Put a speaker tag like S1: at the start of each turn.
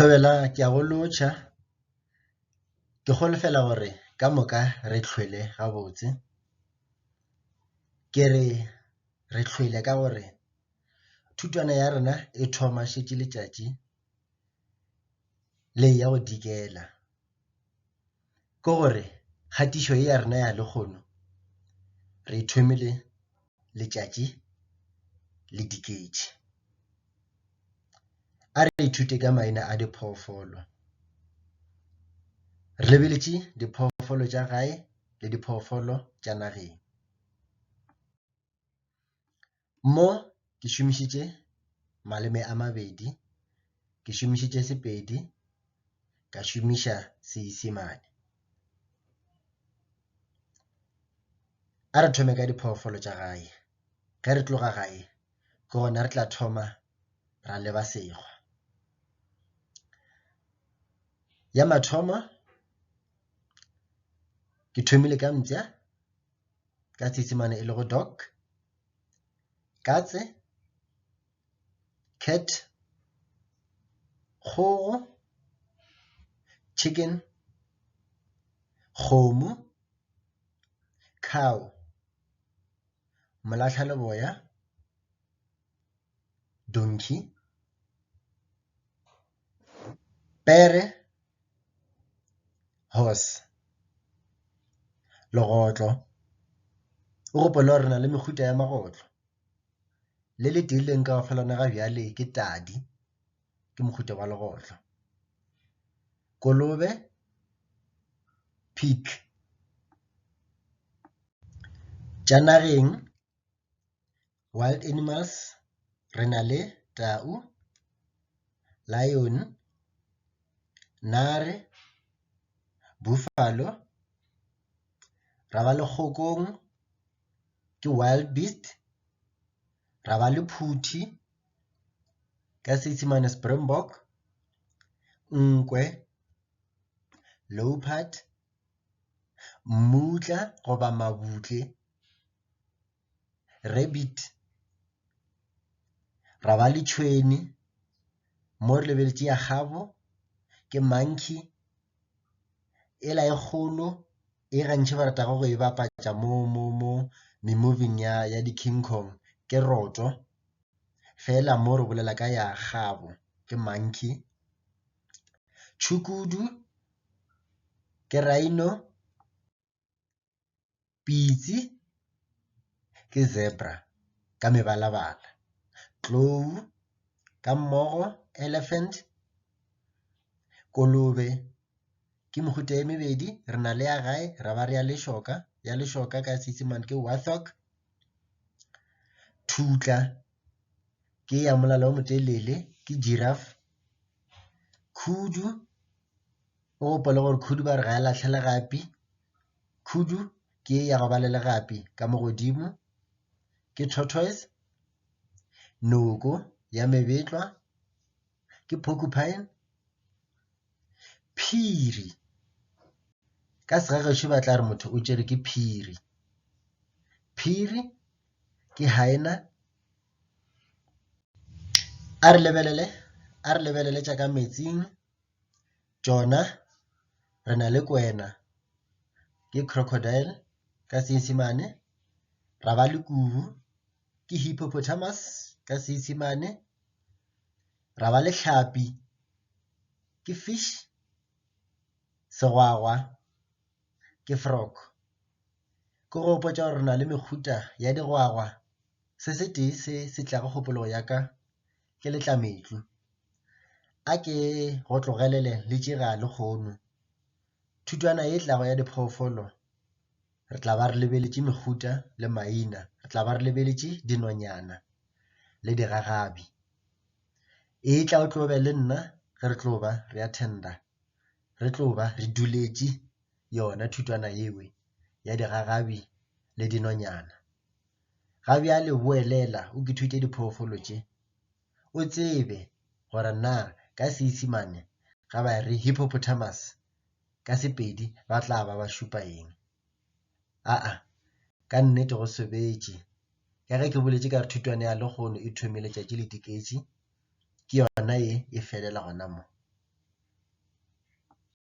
S1: Thobela, ke a go lotšha. Ke holofela gore ka moka re hlwele gabotse. Ke re re hlwele ka gore thutwana ya rena e thoma šetše letšatši le eya go dikela. Ke gore kgatišo ye ya rena ya lehono re e thomile letšatši le diketše. A re ithute ka maina a diphoofolo. Re lebeletše diphoofolo tša gae le diphoofolo tša nageng. Mo ke šomišitše maleme a mabedi, ke šomišitše Sepedi ka šomiša Seisemane. A re thome ka diphoofolo tša gae, ge re tloga gae ke gona re tla thoma ra leba sekgwa. Ya mathomo ke thomile ka mpša ka Seisemane e lego dog, katse, cat, kgogo, chicken, kgomo, cow. Molahlaleboya, donkey, pere, horse, legotlo. O gopole gore re na le mehuta ya magotlo, le le tee le nka go fa lona ga bjale ke tadi, ke mohuta wa legotlo. Kolobe, pig. Tša nageng, wild animals, re na le tau, lion, nare, buffalo, ra ba le kgokong ke wild beast, ra ba le phuthi ka Seisemane springbok, nkwe, leopard, mmutla goba mabutle, rabbit, ra ba le tšhwene, mo re lebeletše ya kgabo ke monkey, ela e kgolo e gantši ba ratago go e bapatša mo me-movie-ing ya di-King Kong ke roto, fela mo re bolela ka ya kgabo ke monkey. Tšhukudu ke rhino, pitsi ke zebra ka mebalabala, tlou ka mmogo elephant, kolobe ke mehuta e mebedi re na le ya gae ra ba re ya lešoka, ya lešoka ka Seisemane ke warthog, thutla ke ya molala o motelele ke giraffe, khudu o gopole gore khudu ba re ga e lahle legapi, khudu ke ya go ba le legapi ka mo godimo, ke tortoise, noko ya mebetlwa ke porcupine, phiri ka segagešo ba tla re motho o tšere ke phiri, phiri ke hyena. A re lebelele, a re lebelele tša ka meetsing. Tšona re na le kwena ke crocodile ka Seisemane, ra ba le kubu ke hippopotamus ka Seisemane, ra ba le hlapi ke fish, segwagwa ke frog. Ke go gopotša gore re na le mehuta ya digwagwa, se se tee se se tlago kgopolong ya ka ke letlametlo. A ke go tlogelele le tšega lehono. Thutwana ye tlago ya diphoofolo re tla ba re lebeletše mehuta le maina, re tla ba re lebeletše dinonyana le digagabi. Etla o tlo be le nna ge re tlo ba re attender, re tlo ba re duletše yona thutwana yeo ya digagabi le dinonyana. Ga bjale boelela o ke thute diphoofolo tše, o tsebe gore na ka Seisemane ga ba re hippopotamus ka Sepedi ba tla ba ba šupa eng. Aa, ka nnete go sobetše. Ka ge ke boletše ka re thutwana ya lehono e thomile tšatši le diketše, ke yona ye e felela gona mo.